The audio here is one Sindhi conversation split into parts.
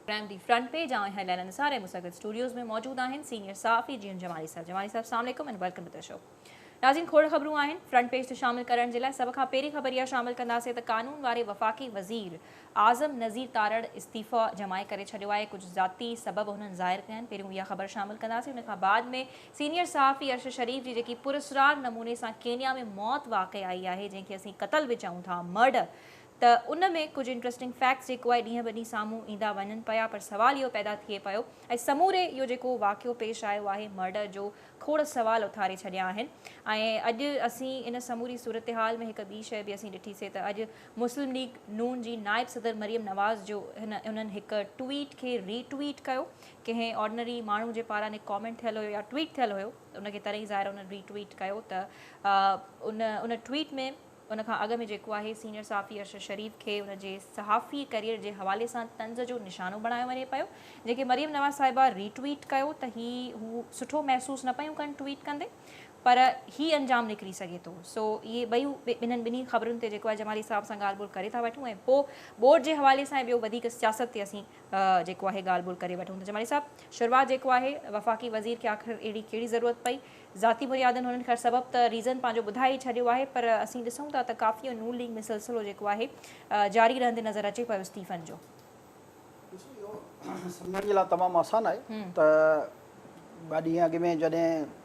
پروگرام the front page آئون آهيان ليليٰ نثار ۽ مون سان گڏ اسٽوڊيوز ۾ موجود آهن سينيئر صحافي جي ايم جمالي صاحب. جمالي صاحب السلام عليڪم and welcome to the show. ناظرين کوڙ خبرون آهن فرنٽ پيج تي شامل ڪرڻ جي لاء سڀ کان پهرين خبر اها شامل ڪنداسين ته قانون واري وفاقي وزير اعظم نذير تارڙ استعيفيٰ جمائي ڪري ڇڏيو آهي ڪجهه ذاتي سبب هنن ظاهر ڪيا آهن پهريون اها خبر شامل ڪنداسين ان کان بعد ۾ سينيئر صحافي ارشد شريف جي جيڪي پراسرار نموني سان ڪينيا ۾ موت واقع آئي آهي جنهن کي اسين قتل به چئون ٿا مرڊر ته ان ۾ ڪجهه انٽرسٽنگ فيڪٽس جيڪو آهي ڏينهن به ڏينهن سامهون ايندا وڃن پيا پر سوال اهو پيدا ٿئي پيو ۽ سموري اهو جيڪو واقعو پيش آيو آهي مرڊر جو کوڙ سوال اٿاري ڇڏيا آهن ۽ اڄ اسين ان سموري صورتحال ۾ هڪ ٻي شيء به اسين ڏٺي سي ته اڄ مسلم ليگ نون جي نائب صدر مريم نواز جو هن انهن هڪ ٽوئيٽ کي ري ٽوئيٽ ڪيو ڪنهن آرڊنري ماڻهو جي پاران هڪ ڪامينٽ ٿيل هيو يا ٽوئيٽ ٿيل هيو ان کي تڏهن ئي ظاهر انهن ري ٽوئيٽ ڪيو ته ان ان ٽوئيٽ ۾ ان کان اڳ ۾ جيڪو آهي سينيئر صحافي ارشد شريف کي ان جي صحافي ڪيريئر جي حوالي سان طنز جو نشانو بڻايو وڃي پيو جنهن کي مريم نواز صاحبه ري ٽوئيٽ ڪيو ته هي هو سٺو محسوس نه پيون ڪن ٽوئيٽ ڪندي پر هي انجام نڪري سگهي ٿو سو اهي ٻئي انهن ٻنهي خبرن تي جيڪو آهي جمالي صاحب سان ڳالهه ٻولهه ڪري ٿا وٺون ۽ پوء بورڊ جي حوالي سان ۽ ٻيو وڌيڪ سياست تي اسين جيڪو آهي ڳالهه ٻولهه ڪري وٺون ته جمالي صاحب شروعات جيڪو آهي وفاقي وزير کي آخر اهڙي ڪهڙي ضرورت پئي ذاتي بنيادن هنن خير سبب ته ريزن پنهنجو ٻڌائي ئي ڇڏيو آهي پر اسين ڏسون ٿا ته ڪافي نون ليگ ۾ سلسلو جيڪو آهي جاري رهندي نظر اچي پيو استعيفن جو. ڏسو اهو سمجهڻ جي لاء تمام آسان آهي ته ٻه ڏينهن اڳ ۾ جڏهن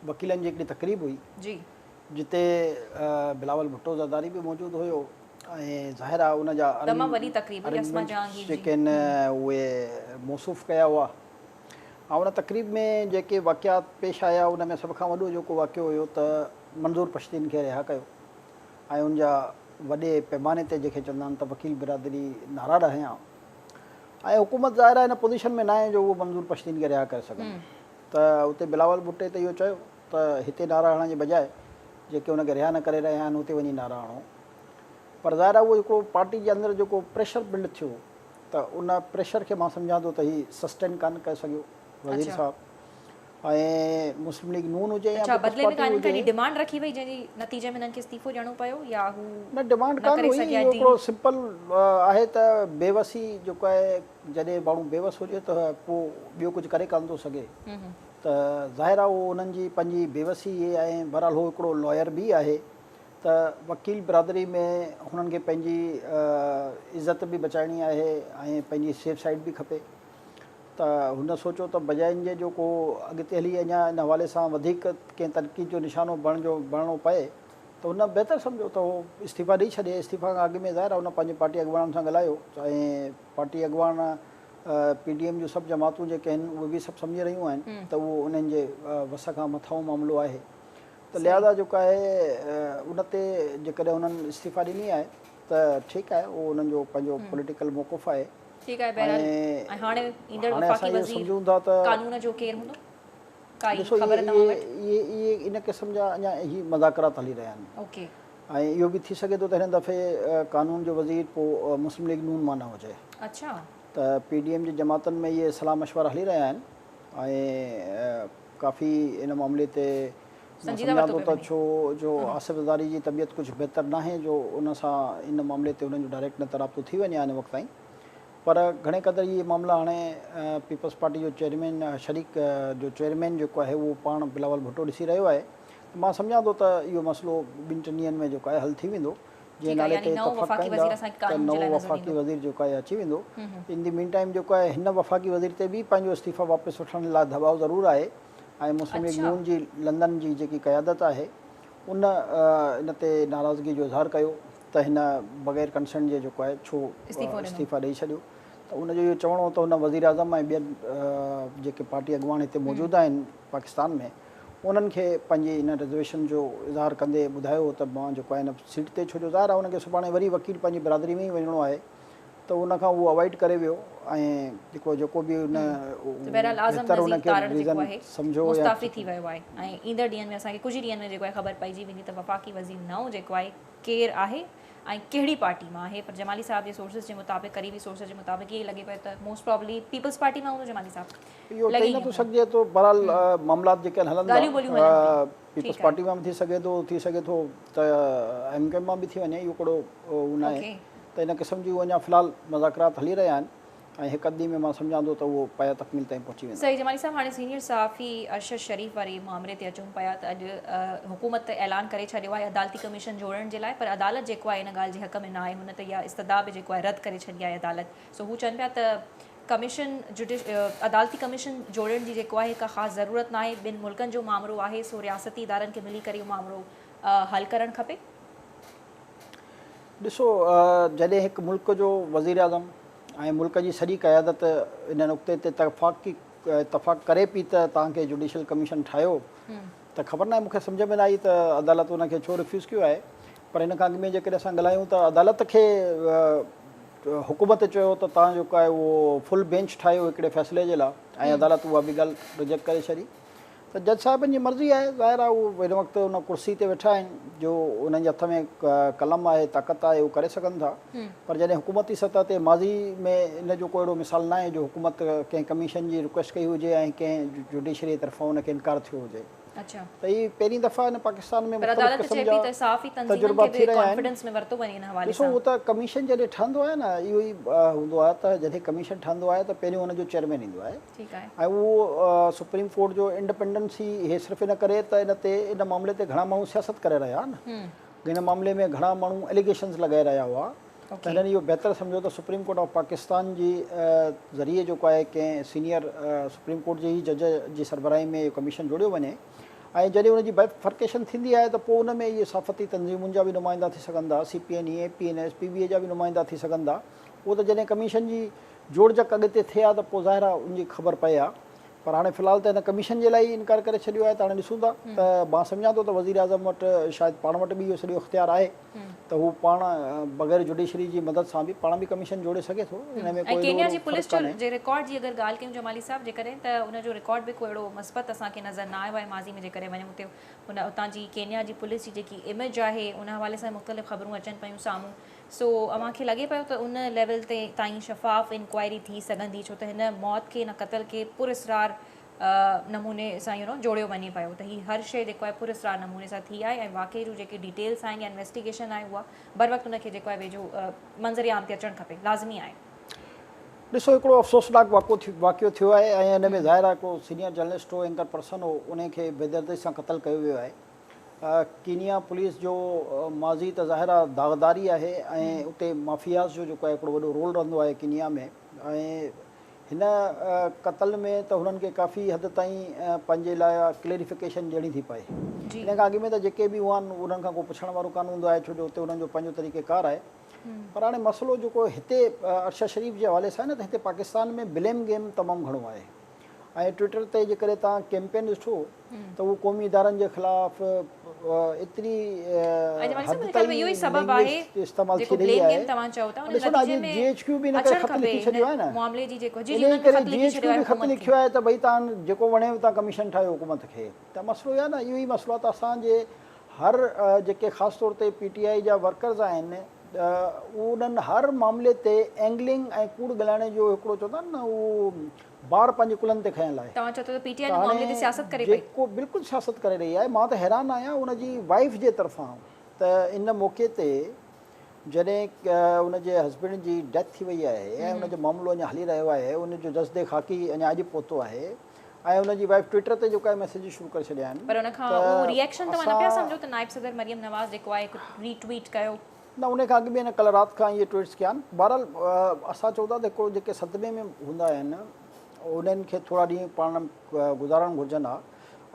وڪيلن جي هڪڙي تقريب هئي جي جتي بلاول ڀٽو زرداري به موجود هيو ۽ ظاهر آهي ان جا تمام وڏي تقريب هئي اسما جهانگير جي جيڪي آهن اهي موصوف ڪيا هئا ۽ ان تقريب ۾ جيڪي واقعات پيش آيا ان ۾ سڀ کان وڏو جيڪو واقعو هيو ته منظور پشتين کي رها ڪيو ۽ ان جا وڏي پيماني تي جنهن کي چوندا آهن ته وڪيل برادري نعرا هنيا ۽ حڪومت ظاهر آهي ان پوزيشن ۾ ناهي جو اهو منظور پشتين کي رها ڪري سگهن ته اتي بلاول ڀٽي ته اهو چيو ته هتي نعرا هڻڻ جي بجاء جيڪي ان کي رها نه ڪري رهيا آهن اتي وڃي نعرا هڻو پر ظاهر آهي اهو هڪڙو پارٽي جي اندر جيڪو پريشر بلڊ ٿيو ته ان پريشر کي مان سمجهان ٿو ته هي سسٽين ڪانه ڪري سگهيو وزير صاحب ۽ مسلم ليگ نون هجي يا اڇا بدلي ۾ ڪانه ڪا ڊيمانڊ رکي وئي جنهن جي نتيجي ۾ هنن کي استعيفو ڏيڻو پيو يا هو نه ڊيمانڊ ڪانه هئي اهو هڪڙو سمپل آهي ته بيوسي جيڪو آهي جڏهن ماڻهو بيوس هجي ته پوء ٻيو ڪجهه ڪري ڪانه ٿو سگهي ته ظاهر آهي اهو انهن جي پنهنجي بيوسي ۽ بهرحال هو هڪڙو لائر به آهي ته وڪيل برادري ۾ هنن کي پنهنجي عزت به بچائڻي آهي ۽ پنهنجي سيف سائيڊ به کپي ته هن سوچيو ته بجاء ان جي جو ڪو اڳتي هلي اڃا ان حوالي سان وڌيڪ ڪنهن تنقيد جو نشانو بڻجو بڻڻو پئي ته هن بهتر سمجهيو ته هو استعيفا ڏئي ڇڏي استعيفا کان اڳ ۾ ظاهر آهي هن پنهنجي پارٽي اڳواڻن سان ڳالهايو ۽ پارٽي اڳواڻ پي ڊي ايم جون سڀ جماعتون جيڪي آهن اهي به سڀ سمجهي رهيون آهن ته اهو انهن جي وس کان مٿانهون معاملو آهي ته لهذا جيڪو آهي ان تي جيڪڏهن انهن استعيفا ڏني آهي ته ٺيڪ آهي اهو انهن جو پنهنجو پوليٽيڪل موقف آهي. ٺيڪ آهي بهرحال ۽ هاڻي ايندڙ وفاقي وزير قانون جو ڪير هوندو؟ ڪائي خبر توهان وٽ؟ اهي اهي ان قسم جا اڃا هي مذاڪرات هلي رهيا آهن. اوڪي. ۽ اهو به ٿي سگهي ٿو ته هن دفعي قانون جو وزير پوء مسلم ليگ نون مان نه هجي. اڇا. ته پي ڊي ايم جي جماعتن ۾ اهي صلاح مشورا هلي رهيا آهن ۽ ڪافي ان معاملي تي مان سمجهان ٿو ته ڇو جو آصف زرداري جي طبيعت ڪجهه بهتر ناهي جو ان سان ان معاملي تي انهن جو ڊائريڪٽ نه ته رابطو ٿي وڃي ها هن وقت تائين پر گهڻي قدر اهي معاملا هاڻي پيپلز پارٽي جو چيئرمين شريڪ جو چيئرمين جيڪو آهي اهو پاڻ بلاول ڀٽو ڏسي رهيو آهي ته مان سمجهان ٿو ته اهو مسئلو ٻن ٽن ڏينهن ۾ جيڪو آهي حل ٿي ويندو جنهن نالي تي اتفاق ڪندا ته نئون وفاقي وزير جيڪو آهي اچي ويندو. ان the مين ٽائيم جيڪو آهي هن وفاقي وزير تي به پنهنجو استعيفا واپس وٺڻ لاء ڌٻاء ضرور آهي ۽ مسلم ليگ نون جي لندن جي جيڪي قيادت آهي ان ان تي ناراضگي جو اظهار ڪيو ته هن بغير ڪنسينٽ جي جيڪو آهي ڇو استعيفا ڏئي ڇڏيو ته ان جو اهو چوڻ هو ته هن وزيراعظم ۽ ٻين جيڪي پارٽي اڳواڻ هتي موجود آهن پاڪستان ۾ انهن کي پنهنجي ان رزرويشن جو اظهار ڪندي ٻڌايو هو ته مان جيڪو آهي هن سيٽ تي ڇو جو ظاهر آهي ان کي سڀاڻي وري وڪيل پنهنجي برادري ۾ ئي وڃڻو آهي ته ان کان اهو اوائڊ ڪري ويو ۽ جيڪو جيڪو به ان ته بهرحال اعظم بهتر ان نذير کي تارڙ جيڪو ريزن آهي سمجهيو يا مستعفي ٿي ويو آهي ۽ ايندڙ ڏينهن ۾ اسان کي ڪجهه ئي ڏينهن ۾ جيڪو آهي خبر پئجي ويندي ته وفاقي وزير نئون جيڪو آهي ڪير آهي ۽ ڪهڙي پارٽي مان آهي پر جمالي صاحب جي سورسز جي مطابق قريبي سورسز جي مطابق ائين لڳي پيو ته موسٽ پرابلي پيپلز پارٽي مان هوندو جمالي صاحب. اهو چئي نٿو سگهجي ته بهرحال معاملات جيڪي آهن هلندا پيپلز پارٽي مان به ٿي سگهي ٿو ٿي سگهي ٿو ته ايم ڪيو ايم مان به ٿي وڃي اهو ڪهڙو هو ناهي ته ان قسم جون اڃا في الحال مذاڪرات هلي رهيا آهن ۽ هڪ اڌ ڏينهن ۾ مان سمجهان ٿو ته اهو پايه تڪميل تائين پهچي ويندا. صحيح جمالي صاحب هاڻي سينيئر صحافي ارشد شريف واري مامري تي اچون پيا ته اڄ حڪومت ته اعلان ڪري ڇڏيو آهي عدالتي ڪميشن جوڙڻ جي لاء پر عدالت جيڪو آهي ان ڳالهه جي حق ۾ نه آهي هن ته اها استدعا به جيڪو آهي رد ڪري ڇڏي آهي عدالت سو هو چون پيا ته ڪميشن جوڊيش عدالتي ڪميشن جوڙڻ جي جيڪو آهي ڪا خاص ضرورت ناهي ٻن ملڪن جو مامرو آهي سو رياستي ادارن کي ملي ڪري اهو مامرو حل ڪرڻ کپي. ڏسو جڏهن هڪ ملڪ جو وزيراعظم ۽ ملڪ جي سڄي قيادت ان نقطي تي اتفاقي اتفاق ڪري پي ته توهان کي جوڊيشل ڪميشن ٺاهيو ته خبر ناهي مون کي سمجهه ۾ نه آئي ته عدالت ان کي ڇو ريفيوز ڪيو آهي پر ان کان اڳ ۾ جيڪڏهن اسان ڳالهايون ته عدالت کي حڪومت چيو ته توهان جيڪو آهي اهو فل بينچ ٺاهيو هڪڙي فيصلي جي لاء ۽ عدالت اها به ڳالهه رجيڪٽ ڪري ڇڏي ته جج صاحبن جي مرضي آهي، ظاهر آهي هو هن وقت ان ڪرسي تي ويٺا آهن جو انهن جي هٿ ۾ قلم آهي، طاقت آهي، هو ڪري سگهن ٿا پر جڏهن حڪومتي سطح تي ماضي ۾ ان جو ڪو اهڙو مثال ناهي جو حڪومت ڪنهن ڪميشن جي رڪويسٽ ڪئي هجي ۽ ڪنهن جوڊيشري طرفان ان کي انڪار ٿيو هجي ته هي پهرين دفعا هن پاڪستان ۾ پر مختلف عدالت قسم چئي جا پئي ته صحافي تنظيمن تجربا کي ٿي به رهيا آهن. ڪانفيڊنس ۾ ورتو وڃي ان حوالي ڏسو سان. هو ته ڪميشن جڏهن ٺهندو آهي نه اهو ئي هوندو آهي ته جڏهن ڪميشن ٺهندو آهي ته پهريون ان جو چيئرمين ايندو آهي. ٺيڪ آهي. ۽ اهو سپريم ڪورٽ جو انڊپينڊنس ئي هي صرف ان ڪري ته ان تي ان معاملي تي گهڻا ماڻهو سياست ڪري رهيا نه هن معاملي ۾ گهڻا ماڻهو اليگيشنز لڳائي رهيا هئا ته هنن اهو بهتر سمجهيو ته سپريم ڪورٽ آف پاڪستان جي ذريعي جيڪو آهي ڪنهن سينيئر سپريم ڪورٽ جي ئي جج جي سربراهي ۾ اهو ڪميشن جوڙيو وڃي ۽ جڏهن ان جي بائفرڪيشن ٿيندي آهي ته پوء ان ۾ اهي صحافتي تنظيمن جا به نمائندا ٿي سگهن ٿا C P N E, A P N S, P B اي جا به نمائندا ٿي سگهن ٿا اهو ته جڏهن ڪميشن جي جوڙجڪ اڳتي ٿئي ها ته پوء ظاهر آهي ان جي خبر پئي ها پر هاڻي في الحال ته هن ڪميشن جي لاء ئي انڪار ڪري ڇڏيو آهي ته هاڻي ڏسون ٿا ته مان سمجهان ٿو ته وزيراعظم وٽ شايد پاڻ وٽ به اهو سڄو اختيار آهي ته هو پاڻ بغير جوڊيشري جي مدد سان به پاڻ به ڪميشن جوڙي سگهي ٿو ان ۾ ڪو ۽ ڪينيا جي پوليس جو جي رڪارڊ جي اگر ڳالهه ڪيون جمالي صاحب جيڪڏهن ته ان جو رڪارڊ به ڪو اهڙو مثبت اسان کي نظر نه آيو آهي ماضي ۾ جيڪڏهن وڃون اتي ان اتان جي ڪينيا جي پوليس جي جيڪي اميج آهي ان حوالي سان مختلف خبرون اچن پيون سامهون سو اوهان کي لڳي پيو ته ان ليول تي تائين شفاف انڪوائري ٿي سگهندي ڇو ته هن موت کي هن قتل کي پر اسرار نموني سان يو نو جوڙيو وڃي پيو ته هي هر شيء جيڪو آهي پر اسرار نموني سان ٿي آهي ۽ واقعي جون جيڪي ڊيٽيلس آهن يا انويسٽيگيشن آهي اها بروقت ان کي جيڪو آهي ويجهو منظر عام تي اچڻ کپي لازمي آهي. ڏسو هڪڙو افسوسناڪ واقعو ٿيو آهي ۽ ان ۾ ظاهر آهي هڪڙو سينيئر جرنلسٽ هو اينڪر پرسن هو انهي کي بيدردي سان قتل ڪيو ويو آهي. ڪينيا پوليس جو ماضي ته ظاهر آ داغداري آهي ۽ اتي مافياز جو جيڪو آهي هڪڙو وڏو رول رهندو آهي ڪينيا ۾ ۽ هن قتل ۾ ته هنن کي ڪافي حد تائين پنهنجي لاء ڪليريفڪيشن ڏيڻي ٿي پئي ان کان اڳ ۾ ته جيڪي به هئا انهن کان ڪو پڇڻ وارو ڪانه هوندو آهي ڇو جو اتي انهن جو پنهنجو طريقه ڪار آهي پر هاڻي مسئلو جيڪو هتي ارشد شريف جي حوالي سان آهي نه ته هتي پاڪستان ۾ بليم گيم تمام گهڻو آهي ۽ ٽوئٽر تي جيڪڏهن توهان ڪيمپين ڏٺو ته اهو قومي ادارن جي خلاف ايتري حد تائين لينگويج استعمال ٿي رهي آهي. ڏسو نه اڄ جي ايڇ ڪيو به ان ڪري خط لکي ڇڏيو آهي نه انهي ڪري جي ايڇ ڪيو به خط لکيو آهي ته ڀئي توهان جيڪو وڻيو توهان ڪميشن ٺاهيو حڪومت کي ته مسئلو اهو آهي نه اهو ئي مسئلو آهي ته اسان جي هر جيڪي خاص طور تي پي ٽي آء جا ورڪرز آهن انهن هر معاملي تي اينگلنگ ۽ ڪوڙ ڳالهائڻ جو هڪڙو چوندا آهن نه اهو بار پنهنجي ڪلهن تي کنيل آهي. توهان چئو ٿا ته پي ٽي آء ان معاملي تي سياست ڪري پئي. جيڪو بلڪل سياست ڪري رهي آهي مان ته حيران آهيان ان جي وائيف جي طرفان ته ان موقعي تي جڏهن ان جي هسبينڊ جي ڊيٿ ٿي وئي آهي ۽ ان جو معاملو اڃا هلي رهيو آهي ان جو جسد خاڪي اڃا اڄ پهتو آهي ۽ ان جي وائيف ٽوئٽر تي جيڪو آهي ميسيجز شروع ڪري ڇڏيا آهن پر ان کان اهو ري ايڪشن توهان نه پيا سمجهو ته نائب صدر مريم نواز جيڪو آهي هڪ ري ٽوئيٽ ڪيو. نه ان کان اڳ به هن ڪلهه رات کان اهي ٽوئيٽس ڪيا آهن. بهرحال اسان چئون ٿا ته هڪڙو جيڪي صدمي ۾ هوندا آهن انهن کي ٿورا ڏينهن پاڻ گذارڻ گهرجن ها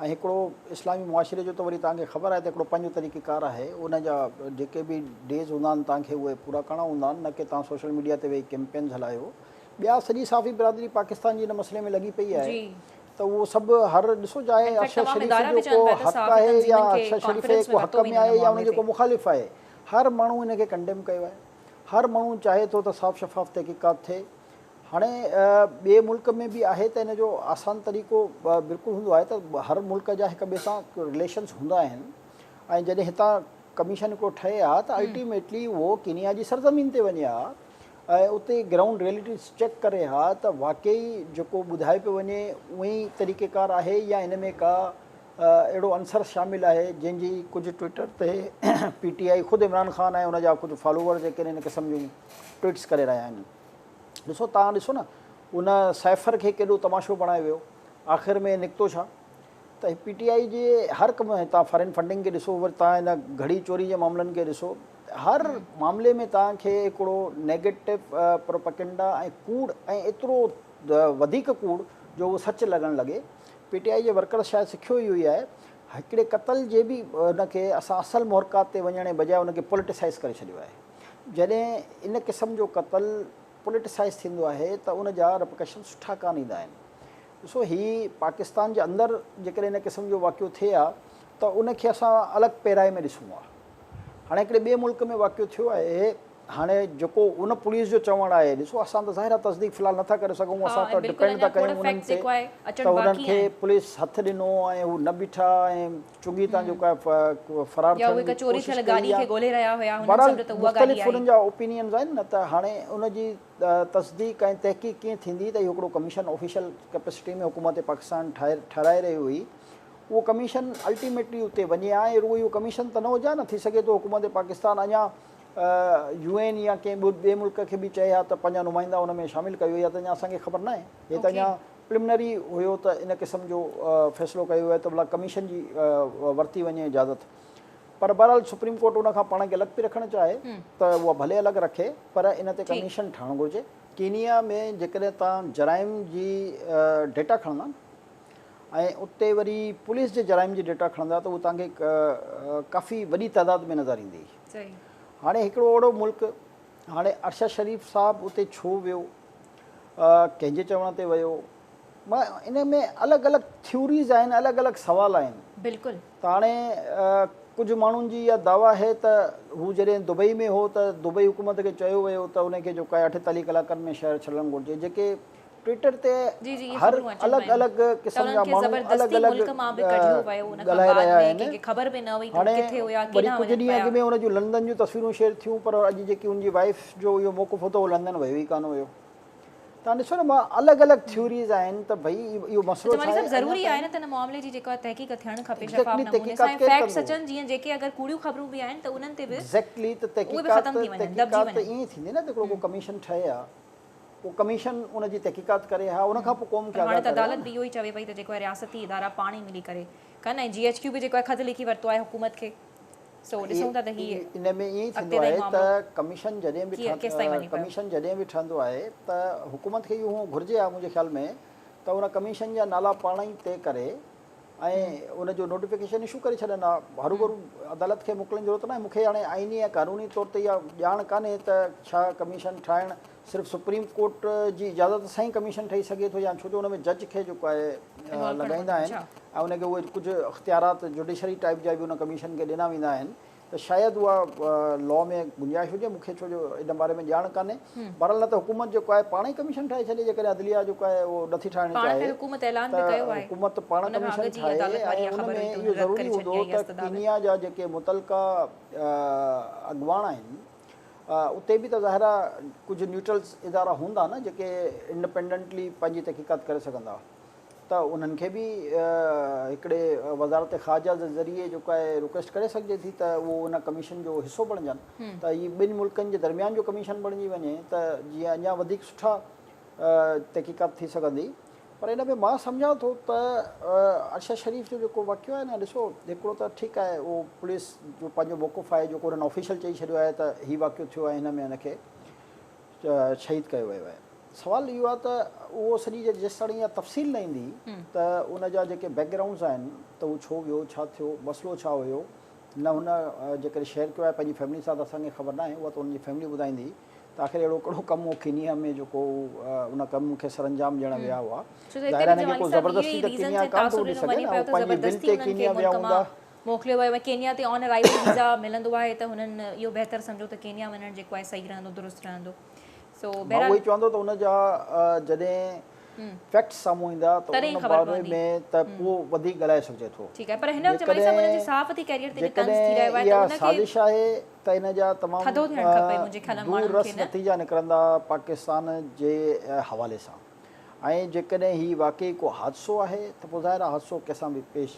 ۽ هڪڙو اسلامي معاشري جو ته وري توهان کي خبر آهي ته هڪڙو پنهنجو طريقي ڪار آهي ان جا جيڪي به ڊيز هوندا آهن توهان کي اهي پورا ڪرڻا هوندا آهن نه ڪي توهان سوشل ميڊيا تي ويهي ڪيمپينز هلايو. ٻيا سڄي صحافي برادري پاڪستان جي ان مسئلي ۾ لڳي پئي آهي ته اهو سڀ هر ڏسو چاهي ارشد شريف جو ڪو حق آهي يا ارشد شريف جي ڪو حق ۾ آهي يا ان جو ڪو مخالف آهي هر ماڻهو ان کي ڪنڊيم ڪيو آهي هر ماڻهو چاهي ٿو ته صاف شفاف تحقيقات ٿئي هاڻي ٻئي ملڪ ۾ به آهي ته ان جو آسان طريقو بلڪل هوندو آهي ته هر ملڪ جا هڪ ٻئي سان رليشنس هوندا آهن ۽ جڏهن هتان ڪميشن هڪڙو ٺهي ها ته الٽيميٽلي اهو ڪينيا جي سرزمين تي وڃي ها ۽ اتي گرائونڊ ريئلٽيز چيڪ ڪري ها ته واقعي جيڪو ٻڌايو پيو وڃي اونئي ئي طريقيڪار آهي يا ان ۾ ڪا اهڙو عنصر شامل آهي جنهن جي ڪجهه ٽوئٽر تي پي ٽي آء خود عمران خان ۽ ان جا ڪجهه فالوور جيڪي آهن ان قسم جون ٽوئٽس ڪري رهيا آهن. ڏسو توهان ڏسو نه ان سائفر کي ڪيڏو تماشو بڻايو ويو آخر ۾ نڪتو ڇا ته پي ٽي آء جي هر ڪم توهان فارين فنڊنگ کي ڏسو وري توهان هن گهڙي چوري جي معاملن کي ڏسو هر معاملي ۾ توهان کي هڪڙو نيگيٽو پروپيگنڊا ۽ ڪوڙ ۽ ايترو وڌيڪ ڪوڙ جو اهو سچ لڳڻ لڳي پي ٽي آء جي ورڪرز شايد سکيو اهو ئي آهي هڪڙي قتل جي به ان کي اسان اصل محرڪات تي وڃڻ جي بجاء ان کي پوليٽيسائز ڪري ڇڏيو آهي جڏهن ان قسم جو قتل پوليٽيسائز ٿيندو آهي ته ان جا رپرڪشن سٺا ڪانه ايندا آهن ڏسو هي پاڪستان جي اندر جيڪڏهن ان قسم جو واقعو ٿئي ها ته ان کي اسان الڳ پيرائي ۾ ڏسون ها هاڻي هڪڙي ٻئي ملڪ ۾ واقعو ٿيو آهي هاڻي جيڪو ان پوليس جو چوڻ آهي ڏسو اسان ته ظاهر آهي تصديق في الحال نٿا ڪري سگهون اسان ته ڊپينڊ ٿا ڪيون انهن تي ته انهن کي پوليس هٿ ڏنو ۽ هو نه بيٺا ۽ چونگي تان جيڪو آهي فرار ٿيڻ جي ڪوشش ڪئي آهي بهرحال مختلف انهن جا اوپينينز آهن نه ته هاڻي ان جي تصديق ۽ تحقيق ڪيئن ٿيندي ته اهو هڪڙو ڪميشن آفيشل ڪيپسٽي ۾ حڪومت پاڪستان ٺهرائي رهي هئي اهو ڪميشن الٽيميٽلي اتي وڃي ها ۽ رڳو اهو ڪميشن ته نه هجي ها نه ٿي سگهي ٿو حڪومت پاڪستان اڃا يو اين يا ڪنهن ٻئي ملڪ کي به چئي ها ته پنهنجا نمائندا ان ۾ شامل ڪيو اها ته اڃا اسان کي خبر ناهي هي ته اڃا پرلمنري هيو ته ان قسم جو فيصلو ڪيو ويو ته ڀلا ڪميشن جي ورتي وڃي اجازت پر بهرحال سپريم ڪورٽ ان کان پاڻ کي الڳ پئي رکڻ چاهي ته اها ڀلي الڳ رکي پر ان تي ڪميشن ٺهڻ گهرجي. ڪينيا ۾ جيڪڏهن توهان جرائم جي ڊيٽا کڻندا ۽ اتي وري پوليس جي جرائم جي ڊيٽا کڻندا ته اهو توهان کي ڪافي وڏي تعداد ۾ نظر ايندي. هاڻي هڪڙو اهڙو ملڪ هاڻي ارشد شريف صاحب اتي ڇو ويو ڪنهن جي چوڻ تي ويو ان ۾ الڳ الڳ ٿيوريز آهن الڳ الڳ سوال آهن. بلڪل. ته هاڻي ڪجهه ماڻهن جي اها دعويٰ آهي ته هو جڏهن دبئي ۾ هو ته دبئي حڪومت کي چيو ويو ته ان کي جيڪو آهي 48 ڪلاڪن ۾ شهر ڇڏڻ گهرجي جيڪي ٽوئٽر تي جي جي اهي هر خبرون اچن الڳ پيون الڳ ته قسم انهن جا کي ماڻهو الڳ زبردستي الڳ ملڪ مان به ڪڍيو ويو ان کان ڳالهائي بعد رهيا ۾ آهن ڪنهن کي خبر به نه هئي ته هاڻي ڪٿي هيا وري ڪيڏانهن ڪجهه وڃن ڏينهن پيا. اڳ ۾ ان جون لندن جون تصويرون شيئر ٿيون پر اڄ جيڪي ان جي وائيف جو اهو موقف هو ته هو لندن ويو ئي ڪانه هيو تان ڏسو نه مان الڳ الڳ ٿيوريز آهن ته ڀئي اهو مسئلو جمالي ڇا صاحب آهي ضروري اڃا آهي نه ته ان معاملي جي جيڪو آهي تحقيق ٿيڻ کپي شفاف ايگزيڪٽلي نموني سان تحقيقات ۽ ڪير فيڪٽس ڪندو اچن جيئن جيڪي اگر ڪوڙيون خبرون به آهن ته انهن تي به ايگزيڪٽلي ته اهي به تحقيقات ختم ٿي وڃن دٻجي تحقيقات ته وڃن. ائين ٿيندي نه ته هڪڙو ڪو ڪميشن ٺهي ها اهو ڪميشن ان جي تحقيقات ڪري ها ان کان پوء قوم کي پر هاڻي آگاهه ته ڪري ها عدالت نه. به اهو ئي چوي پئي ته جيڪو آهي رياستي ادارا پاڻ ئي ملي ڪري ڪن ۽ جي ايڇ ڪيو به جيڪو آهي خط لکي ورتو آهي حڪومت کي سو ڏسون ٿا ته هي ان ۾ ائين ئي اڳتي ٿيندو تائين آهي ته معاملو ڪميشن جڏهن به ڪيئن ڪيستائين وڃي پيو. ڪميشن جڏهن به ٺهندو آهي ته حڪومت کي اهو هئڻ گهرجي ها منهنجي خيال ۾ ته ان ڪميشن جا نالا پاڻ ئي طئي ڪري ۽ ان جو نوٽيفڪيشن اشو ڪري ڇڏن ها هروڀرو عدالت کي موڪلڻ جي ضرورت ناهي مون کي هاڻي آئيني ۽ قانوني طور تي اها ڄاڻ ڪانهي ته ڇا ڪميشن ٺاهڻ صرف سپريم ڪورٽ جي اجازت سان ئي ڪميشن ٺهي سگهي ٿو يا ڇو جو ان ۾ جج کي جيڪو آهي لڳائيندا آهن ۽ ان کي اهي ڪجهه اختيارات جوڊيشري ٽائيپ جا به ان ڪميشن کي ڏنا ويندا آهن ته شايد اها لا ۾ گنجائش هجي مون کي ڇو جو ان باري ۾ ڄاڻ ڪانهي بهرحال نه ته حڪومت جيڪو آهي پاڻ ئي ڪميشن ٺاهي ڇڏي جيڪڏهن عدليه جيڪو آهي اهو نٿي ٺاهڻ چاهي ته حڪومت پاڻ ڪميشن ٺاهي ۽ ان ۾ اهو ضروري هوندو ته ڪينيا جا جيڪي متعلقه اڳواڻ آهن اتي به ته ظاهر آهي ڪجهه نيوٽرل ادارا هوندا نه جيڪي انڊپينڊنٽلي پنهنجي تحقيقات ڪري سگهندا ته انهن کي به هڪڙي وزارت خارجه جي ذريعي جيڪو آهي رڪويسٽ ڪري سگهجي ٿي ته اهو ان ڪميشن جو حصو بڻجن ته هي ٻن ملڪن جي درميان جو ڪميشن بڻجي وڃي ته جيئن اڃا وڌيڪ سٺا تحقيقات ٿي سگهندي پر ان ۾ مان سمجهان ٿو ته ارشد شريف جو جيڪو واقعو آهي نه ڏسو هڪڙو ته ٺيڪ آهي اهو پوليس جو پنهنجو موقف آهي جيڪو انهن آفيشل چئي ڇڏيو آهي ته هي واقعو ٿيو آهي هن ۾ هن کي شهيد ڪيو ويو آهي. سوال اهو آهي ته اهو سڄي جيستاڻي اها تفصيل نه ايندي ته ان جا جيڪي بيڪ گرائونڊز آهن ته هو ڇو ويو، ڇا ٿيو، مسئلو ڇا هيو، نه هن جيڪڏهن شيئر ڪيو آهي پنهنجي فيملي سان ته اسان کي خبر ناهي اها ته ان جي فيملي ٻڌائيندي ته آخر اهڙو ڪهڙو ڪم هو ڪينيا ۾ جيڪو ان ڪم کي سرانجام ڏيڻ ويا هئا. ظاهر آهي هن کي ڪو زبردستي ته ڪينيا ڪانه ٿو وٺي سگهي نه هو پنهنجي ول تي ڪينيا ويا هوندا. موڪليو ويو ۽ ڪينيا تي آن ارائيول ويزا ملندو آهي ته هنن اهو بهتر سمجهيو ته ڪينيا وڃڻ جيڪو آهي صحيح رهندو درست رهندو سو مان بهرحال اهو ئي چوان ٿو ته ان جا جڏهن فيڪٽس سامهون ايندا ته تڏهن ان خبر باري پوندي ۾ ته پوء وڌيڪ ڳالهائي سگهجي ٿو. ٺيڪ آهي پر هن وقت جمالي صاحب انهن جي صحافتي ڪيريئر تي به طنز ٿي جيڪڏهن رهيو آهي ته اها ان کي سازش آهي ته ان جا تمام ٿڌو ٿيڻ کپي منهنجي خيال ۾ دور ماڻهن رس کي نه. نتيجا نڪرندا پاڪستان جي حوالي سان. ۽ جيڪڏهن هي واقعي ڪو حادثو آهي ته پوء ظاهر آهي حادثو ڪنهن سان به پيش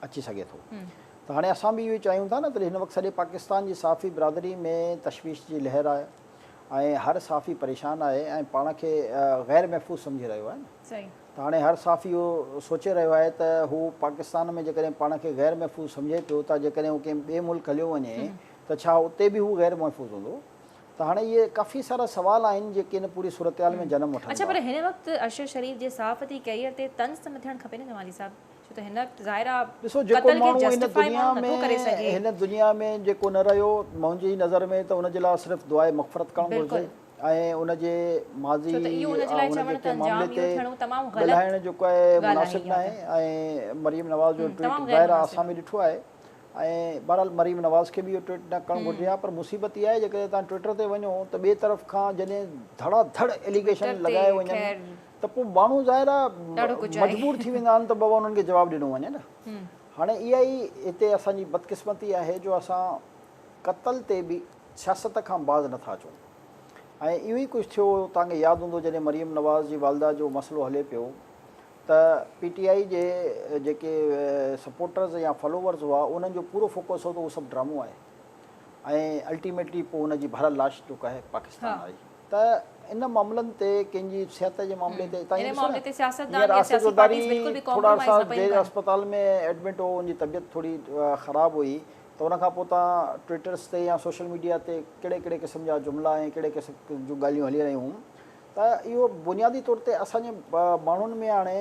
اچي سگهي ٿو ته هاڻي اسان به اهو ئي چاهيون ٿا نه ته هن وقت سڄي پاڪستان جي صحافي برادري ۾ تشويش جي لهر آهي ۽ هر صحافي پريشان آهي ۽ پاڻ کي غير محفوظ سمجهي رهيو آهي نه ته هاڻي هر صحافي اهو سوچي رهيو آهي ته هو پاڪستان ۾ جيڪڏهن پاڻ کي غير محفوظ سمجهي پيو ته جيڪڏهن هو ڪنهن ٻئي ملڪ هليو وڃي ته ڇا اتي به هو غير محفوظ هوندو؟ ته هاڻي اهي ڪافي سارا سوال آهن جيڪي ان پوري صورتحال ۾ جنم وٺن اڇا ٿا. پر هن وقت ارشد شريف جي صحافتي ڪيريئر تي طنز ته نه ٿيڻ کپي نه جمالي صاحب ڇو ته هن وقت ظاهر آ ڏسو جيڪو قتل کي ماڻهو هن جسٽيفائي دنيا ماڻهو ۾ نٿو ڪري سگهي. هن دنيا ۾ جيڪو نه رهيو منهنجي نظر ۾ ته ان جي لاء صرف دعاء مغفرت ڪرڻ گهرجي بلڪل. ۽ ان جي ماضي ڇو ته اهو ان جي ۽ لاء ان چوڻ جي ته ڪنهن انجام معاملي اهو تي ٿيڻو تمام غلط ڳالهائڻ جيڪو آهي ڳالهه آهي مناسب اها ناهي ته. ۽ مريم نواز جو ٽوئيٽ تمام غير ظاهر آ مناسب. اسان به ڏٺو آهي ۽ بهرحال مريم نواز کي به اهو ٽوئيٽ نه ڪرڻ گهرجي ها پر مصيبت اها آهي جيڪڏهن توهان ٽوئيٽر تي وڃو ته ٻئي طرف کان جڏهن ڌڙا ڌڙ ايليگيشن ٽوئيٽر تي لڳايا وڃن خير ته پوء ماڻهو ظاهر آهي ڏاڍو ڪجهه آهي. مجبور ٿي ويندا آهن ته بابا انهن کي جواب ڏنو وڃي نه. هاڻي اها ئي هتي اسان جي بدقسمتي آهي جو اسان قتل تي به سياست کان باز نٿا اچون ۽ اهو ئي ڪجهه ٿيو هو توهان کي ياد هوندو جڏهن مريم نواز جي والده جو مسئلو هلي پيو ته پي ٽي آء جي جيڪي سپورٽرز يا فالوورز هئا انهن جو پورو فوڪس هو ته اهو سڀ ڊرامو آهي ۽ الٽيميٽلي پوء ان جي بهرحال لاش جيڪا آهي پاڪستان آئي ته ان معاملن تي ڪنهن جي صحت جي معاملي تي تائين ان ڏسو معاملي نه تي سياستدان هينئر يا آصف سياسي زرداري پارٽيز بلڪل به ٿورا ڪمپرومائز عرصا نه پيون جيل ڪن. اسپتال ۾ ايڊمٽ هو ان جي طبيعت ٿوري خراب هئي ته ان کان پوء تان ٽوئٽرس تي يا سوشل ميڊيا تي ڪهڙي ڪهڙي قسم جا جملا ۽ ڪهڙي قسم جون ڳالهيون هلي رهيون هيون ته اهو بنيادي طور تي اسان جي ماڻهن ۾ هاڻي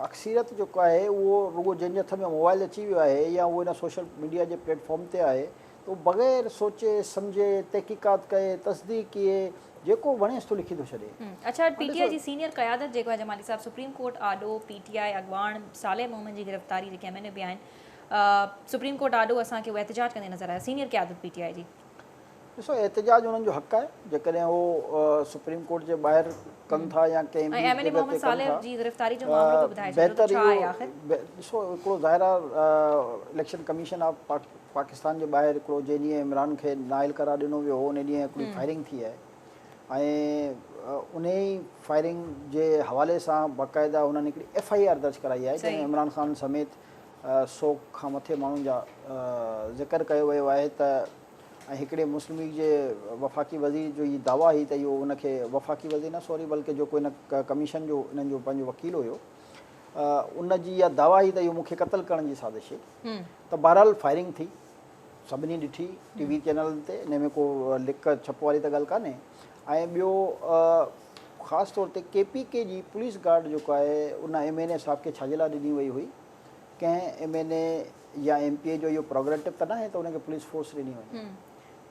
اڪثريت جيڪو آهي اهو رڳو جنهن جي هٿ ۾ موبائل اچي ويو آهي يا اهو ان سوشل ميڊيا جي پليٽ فارم تي آهي ته اهو بغير سوچي سمجهي تحقيقات ڪئي تصديق ڪئي جيڪو وڻيس ٿو لکي ٿو ڇڏي. اڇا پي هاڻي ٽي آء ڏسو. جي سينيئر قيادت جيڪو آهي جمالي صاحب سپريم ڪورٽ آڏو پي ٽي آء اڳواڻ صالح محمد جي گرفتاري جيڪي ايم اين اي به آهن سپريم ڪورٽ آڏو اسان کي اهي احتجاج ڪندي نظر آيا سينيئر قيادت پي ٽي آء جي. ڏسو احتجاج انهن جو حق آهي جيڪڏهن هو سپريم ڪورٽ جي ٻاهر ڪن ٿا يا ڪنهن ۽ ٻي ايم اين اي جڳهه تي محمد ڪن صالح ٿا جي گرفتاري جو معاملو به ٻڌائي ڇڏيو ته بهتر ڇا آهي اهو آخر. ڏسو هڪڙو ظاهر آهي اليڪشن ڪميشن آف پاڪستان جي ٻاهر هڪڙو جنهن ڏينهن عمران کي نااهل قرار ڏنو ويو هو ان ڏينهن هڪڙي فائرنگ ٿي آهي ۽ انهي فائرنگ جي حوالي سان باقاعده انهن هڪڙي ايف I R درج ڪرائي آهي جنهن ۾ عمران خان سميت سو کان مٿي ماڻهن جا ذڪر ڪيو ويو آهي ته ۽ هڪڙي مسلم ليگ جي وفاقي وزير جو هي دعويٰ هئي ته اهو ان کي وفاقي وزير نه سوري بلڪه جيڪو ان ڪميشن جو انهن جو پنهنجو وڪيل هيو ان جي اها دعويٰ هئي ته اهو مون کي قتل ڪرڻ جي سازش هئي ته بهرحال فائرنگ ٿي سڀني ڏٺي ٽي وي چينلن تي ان ۾ ڪو لڪ ڇپ واري ته ڳالهه ڪانهي ۽ ٻيو خاص طور تي ڪي پي ڪي جي پوليس گارڊ جيڪو آهي ان ايم اين اي صاحب کي ڇا جي لاء ڏني وئي هئي ڪنهن ايم اين اي يا ايم پي اي جو اهو پروگريٽو ته ناهي ته ان کي پوليس فورس ڏني وڃي.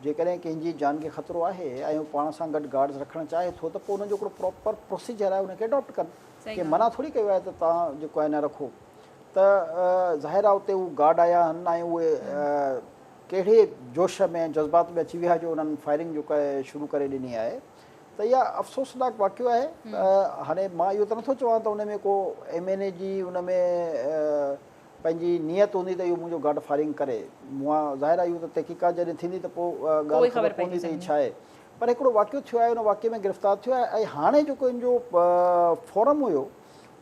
جيڪڏهن ڪنهن جي جان کي خطرو آهي ۽ هو پاڻ سان گڏ گارڊز رکڻ چاهي ٿو ته پوء ان جو هڪڙو پراپر پروسيجر آهي ان کي اڊاپٽ ڪن. ڪنهن منع ٿوري ڪيو آهي ته توهان جيڪو آهي نه رکو. ته ظاهر آهي اتي هو گارڊ آيا آهن ۽ اهي ڪهڙي جوش ۾ ۽ جذبات ۾ اچي ويا جو انهن فائرنگ جيڪو آهي شروع ڪري ڏني آهي. ته اها افسوسناڪ واقعو آهي ته هاڻي مان اهو ته نٿو چوان ته ان ۾ ڪو ايم اين اي جي ان ۾ پنهنجي نيت هوندي ته اهو منهنجو گارڊ فائرنگ ڪري مون ظاهر آهي اهو ته تحقيقات جڏهن ٿيندي ته پوء ڳالهه خبر پوندي ته هي ڇا آهي پر هڪڙو واقعو ٿيو آهي ان واقعي ۾ گرفتار ٿيو آهي ۽ هاڻي جيڪو ان جو فورم هيو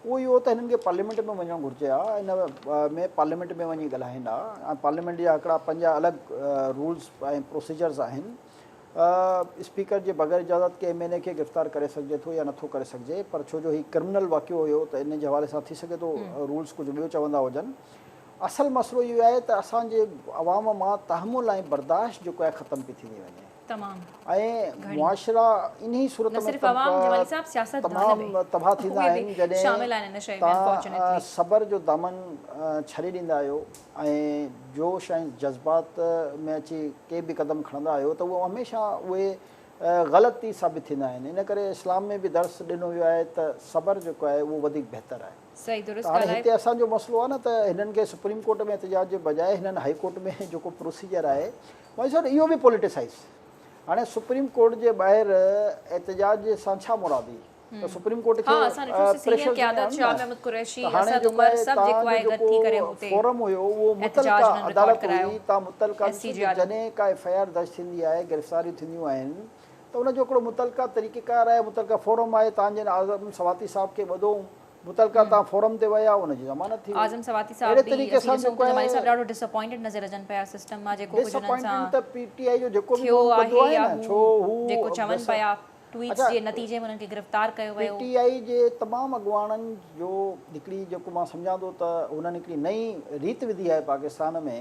اهو اهو ته هنن کي پارليامينٽ ۾ وڃڻ گهرجي ها ان ۾ پارليامينٽ ۾ وڃي ڳالهائين ها ۽ پارليامينٽ جا هڪڙا پنهنجا الڳ رولز ۽ پروسيجرز آهن اسپيڪر جي بغير اجازت ڪنهن ايم اين اي کي گرفتار ڪري سگهجي ٿو يا نٿو ڪري سگهجي پر ڇو جو هي ڪرمنل واقعو هيو ته ان جي حوالي سان ٿي سگهي ٿو رولز ڪجهه ٻيو چوندا هجن. اصل مسئلو اهو آهي ته اسان جي عوام مان تحمل ۽ برداشت جيڪو آهي ختم پئي ٿيندي وڃي ۽ معاشرا انهي صورت ۾ تمام تباهه ٿيندا آهن جڏهن توهان صبر جو دامن ڇڏي ڏيندا آهيو ۽ جوش ۽ جذبات ۾ اچي ڪي به قدم کڻندا آهيو ته اهو هميشه اهي غلط ئي ثابت ٿيندا آهن. ان ڪري اسلام ۾ به درس ڏنو ويو آهي ته صبر جيڪو آهي اهو وڌيڪ بهتر آهي. ته هاڻي هتي اسان جو مسئلو آهي نه ته هنن کي سپريم ڪورٽ ۾ احتجاج جي بجاء هنن هائي ڪورٽ ۾ جيڪو پروسيجر آهي مولوي صاحب اهو به پوليٽيسائيز هاڻي سپريم ڪورٽ جي ٻاهر احتجاج سان ڇا مراد هئي؟ ته سپريم ڪورٽ کي پريشر ڏنو آهي نه ته هاڻي جيڪو آهي توهان جو جيڪو فورم هيو اهو متعلقه عدالت هئي توهان متعلقه ڏسو ته جڏهن ڪا ايف I R درج ٿيندي آهي گرفتاريون ٿينديون آهن ته ان جو هڪڙو متعلقه طريقيڪار آهي متعلقه فورم آهي توهان جن اعظم سواتي صاحب کي ٻڌو متعلقه تان فورم تي ويا ان جي ضمانت ٿي وئي. اعظم سواتي صاحب اهڙي به طريقي اسين سان ڏسون جيڪو ته جمالي آهي صاحب ڏاڍو ڊس اپوائنٽيڊ نظر اچن پيا سسٽم مان جيڪو ڪجهه انهن ڊس سان اپوائنٽيڊ ته پي ٽي آء جو جيڪو به ٿيو ماڻهو ٻڌو آهي آهي يا نه هو ڇو هو جيڪو چون بس پيا ٽوئيٽس اڇا جي نتيجي ۾ انهن کي گرفتار ڪيو پي ويو. ٽي آء جي تمام اڳواڻن جو هڪڙي جيڪو مان سمجهان ٿو ته هنن هڪڙي نئين ريت وڌي آهي پاڪستان ۾